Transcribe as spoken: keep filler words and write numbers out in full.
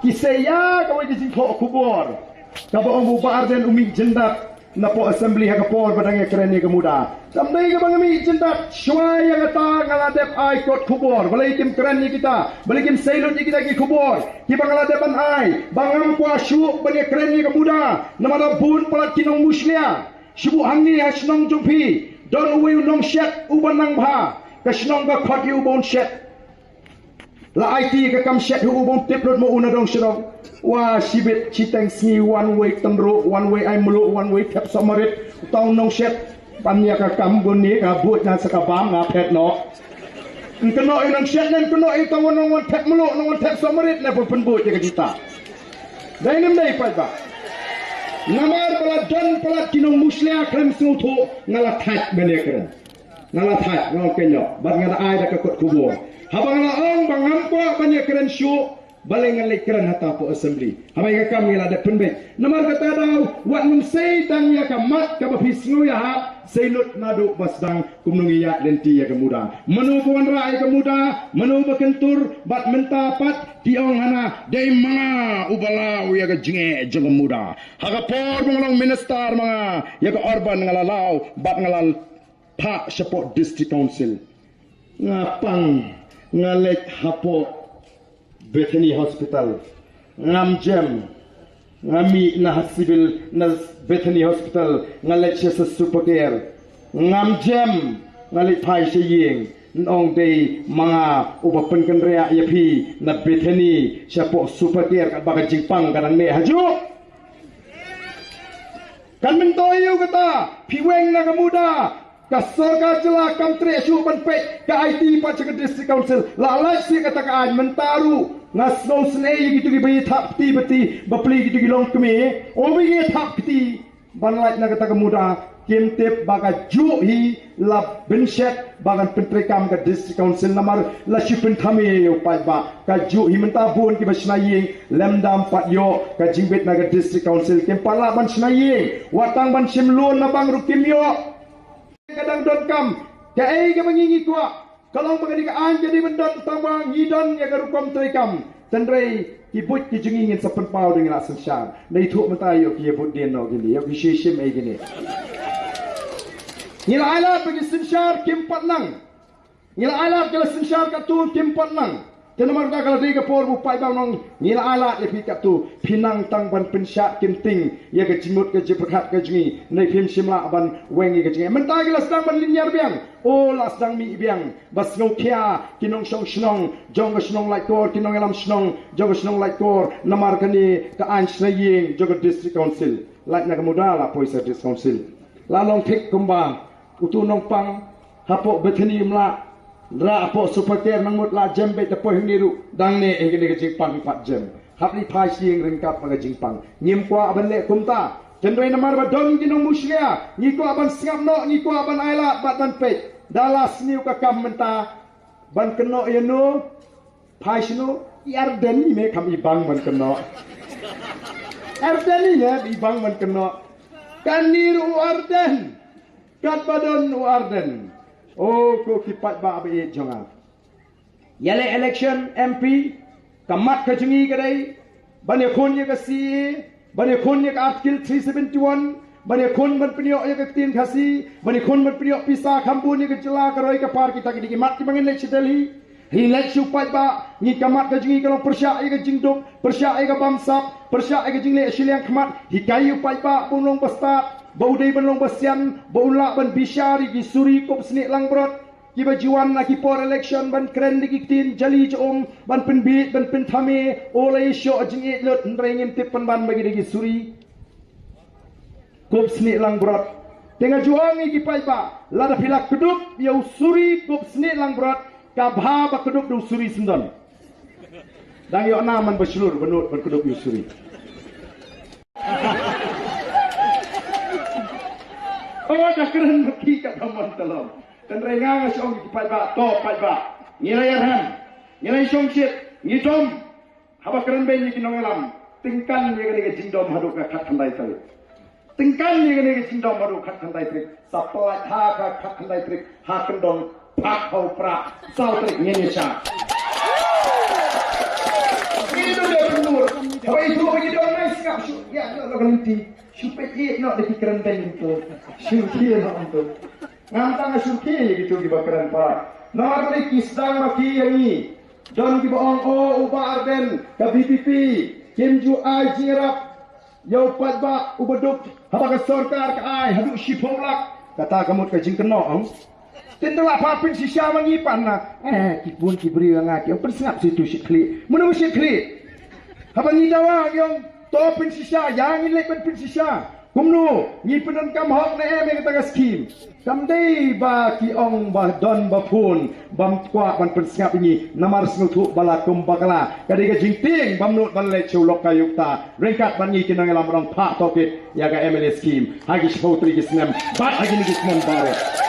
Ki sa ïa kawei ka jingthoh khubor kaba ong u Bah Ardent u mih jyndat napoh assembly ha ka por ba dang ïakren ïa ka MUDA. Tam dei kaba nga mih jyndat, shuwa ïa kata nga la dep ai kot khubor. Balei kim kren ïa kita? Balei kim sei lut ïa kita ki khubor kiba nga la dep ban ai? Ba ngam kwah shuh ban ïakren ïa ka MUDA namar ba bun palat ki nongmushlia. Shu buh hangne ha shnong jong phi don uwei u nongshet uba nang bha. Ka shnong ka khot ïa u ba un shet. La aiti ka kam shet ha u ba un tip lut ma u na dong shnong. Wa shibit shiteng sngi wan wei tynruh, wan wei ai mluh, wan wei thep sohmarit. Tang nongshet. Ban ïa ka kam bun ni ka buh na sa ka bam nga phet noh. Kynnoh ïa u nongshet ne kynnoh ïa u tang wan nong wan thep mluh, nong wan thep sohmarit ne pynbuh ïa ka jita. Dei ne ym dei paidbah? Namar ba la don palat ki nongmushlia khlem sngewthuh nga la thait ban ïakren. Nga la thait, nga ong kynnoh bad nga la ai da ka kot khubor. Haba nga la ong ba ngam kwah ban ïakren shuh, balei ngan leit kren hata hapoh assembly? Haba ïa ka kam ngi la dep pynbeit. Namar kata daw wat ngam sei tang ïa ka mat kaba phi sngew ïa ha, sei lut naduh ba sdang kumno ngi ïaid lynti ïa ka MUDA. Mano ba wanrah ïa ka MUDA, mano ba kyntur, bad mynta pat ki ong hana dei ma nga uba law ïa ka jingeh jong ka MUDA. Ha ka por ba nga long minister ma nga ïa ka urban nga la law bad nga la phah shapoh District Council. Nga pang, nga leit hapoh Bethany Hospital. Ngam jem. Nga mih na ha civil na Bethany Hospital, nga leit sha sa super care. Ngam jem. Nga leit phai sha ïing. Nong dei ma nga uba pynkynriah ïa phi na Bethany shapoh super care, katba ka jingpang ka dang neh hajuh. Kan myntoi ïa u kata, phi weng na ka MUDA, ka sorkar jylla kam treh shuh ban peit, ka aiti pat sha ka District Council, la lait sha kata ka aiñ. Mynta ruh nga sngewsynei ïa kito kiba ïa thap kti ba ti, bapli kito ki longkmie, o ba ïa thap kti ban lait na kata ka MUDA, kim tip ba kajuh hi la bynshet ba kan pyntreikam ka District Council namar la shu pynthame ïa u paidbah. Kajuh hi mynta bun kiba shna ïing lymdam pat ïoh ka jingbit na ka District Council, kim pat lah ban shna ïing, wat tang ban shim loan na bank ruh kim ïoh. Ka dang donkam, kaei kaba ngi ngi kwah, ka long ba kane ka aiñ ka dei ban don tang ba ngi don ïa ka rukom treikam. Tynrei ki buit ki jong ngi ngin sa pynpaw da ngi la synshar. Nai thuh mynta ïoh ki ïa bud dien noh kine, ïoh ki shu shim ei kine. Ngi la ai lad ba ki synshar kim pat nang. Ngi la ai lad ki la synshar katto kim pat nang. Te namar kata ka la dei ka por ba u paidbah u nong, ngi la ai lad ïa phi katto, phi nang tang ban pynshad kynting ïa ka jingmut ka jingpyrkhat ka jong ngi. Nai phim shym lah ban weng ïa ka jingeh. Mynta ki la sdang ban lynñiar biang. O la sdang mih biang. Ba sngewkhia ki nongshong shnong jong ka shnong Laitkor, ki nongïalam shnong jong ka shnong Laitkor namar kane ka aiñ shna ïing jong ka District Council. Lait na ka MUDA la poi sha District Council. La long thik kumba uto u nongpang hapoh Bethany ym lah rah hapoh super care, nang mut la jem beit, da poi hangne ruh dang neh ïa kane ka jingpang pat jem. Hap leit phai sha ïing ryngkat bad ka jingpang. Ngim kwah ban leh kumta. Tynrei namar ba don ki nongmushlia, ngi kwah ban sngap noh, ngi kwah ban ai lad bad ban peit. Da la sniew ka kam mynta ban kynnoh ïa no, phai shano, i Ardent i me, kam i bang ban kynnoh. Ardent i me, i bang ban kynnoh. Kane ruh u Ardent. Katba don u Ardent. O ko ki paidbah ba ïeit jong nga. Ïaleh election M P, ka mat ka jong ngi ka dei ban ïakhun ïa ka C A A, ban ïakhun ïa ka Article three seventy-one, ban ïakhun ban pynïoh ïa ka ktien Khasi, ban ïakhun ban pynïoh pisa kham bun ïa ka jylla, ka roi ka par, kita ki dei ki mat kiba ngin leit sha Delhi. Ngin leit sha u paidbah, ngi ka mat ka jong ngi ka long pyrshah ïa ka jingduk, pyrshah ïa ka bamsap, pyrshah ïa ka jingleh shiliang khmat, hikai ïa u paidbah ba un long ba stad, ba u dei ban long ba sian, ba un lah ban bishar ïa ki suri kup snieh langbrot. Kiba ju wan ha ki por election ban kren da ki ktien jali jong um, ban pynbieit, ban pynthame, o la ïashoh jingïeit lut, hynrei ngim tip pynban ba ki dei ki suri kup snieh langbrot. Te nga ju ong ïa ki paidbah, lada phi la kdup ïa u suri kup snieh langbrot, ka bha ba kdup da u suri syndon. Dang ïoh na man ba shlur ba nud ban kdup ïa u suri. O da kren ma ki ka da man talom. Tynrai nga nga shu ong ïa ki paidbah, to paidbah, ngi la ïarhem, ngi la shongshit, ngi dom. Haba kren beiñ ïa ki nongïalam, tyngkan ïa kane ka jingdom haduh ka khatkhyndai tarik. Tyngkan ïa kane ka jingdom haduh khatkhyndai tarik. Sa pynlait ha ka khatkhyndai tarik ha kyndong, phah ha u Prah, saw tarik ngin ïashah. Ngi dei ban dur. Ka lynti, shu peit ïa noh da ki kren beiñ hangto. Shu khie noh hangto. Ngam tang shu khie ïa kito kiba kren palat. Namar balei ki sdang ma ki ïa ngi. Don kiba ong, o, u Bah Ardent, ka V P P kim ju ai jingïarap ïa u paidbah uba duk haba ka sorkar ka ai haduh shiphew lak. Kata ka mut ka jingkynnoh, ong. Tang da la pha pynshisha ma ngi pan na. Eh, ki bun ki briew ïa nga ki ong pynsngap sha uto u shitkhlieh. Mano u shitkhlieh? Haba ngi dawa ngi ong to pynshisha, ïa ngi leit ban pynshisha. Kumno ngi pyndonkam hok ne em ïa kata ka skim? Kam dei ba ki ong ba don ba phone bym kwah ban pynsngap ïa ngi, namar sngewthuh ba la kum bakla. Ka dei ka jingtieng bym nud ban leit sha u lokaayukta. Ryngkat bad ngi ki nongïalam, rong phah tohkit ïa ka M L A skim ha ki shiphew tylli ki snem bad ha kine ki snem baroh.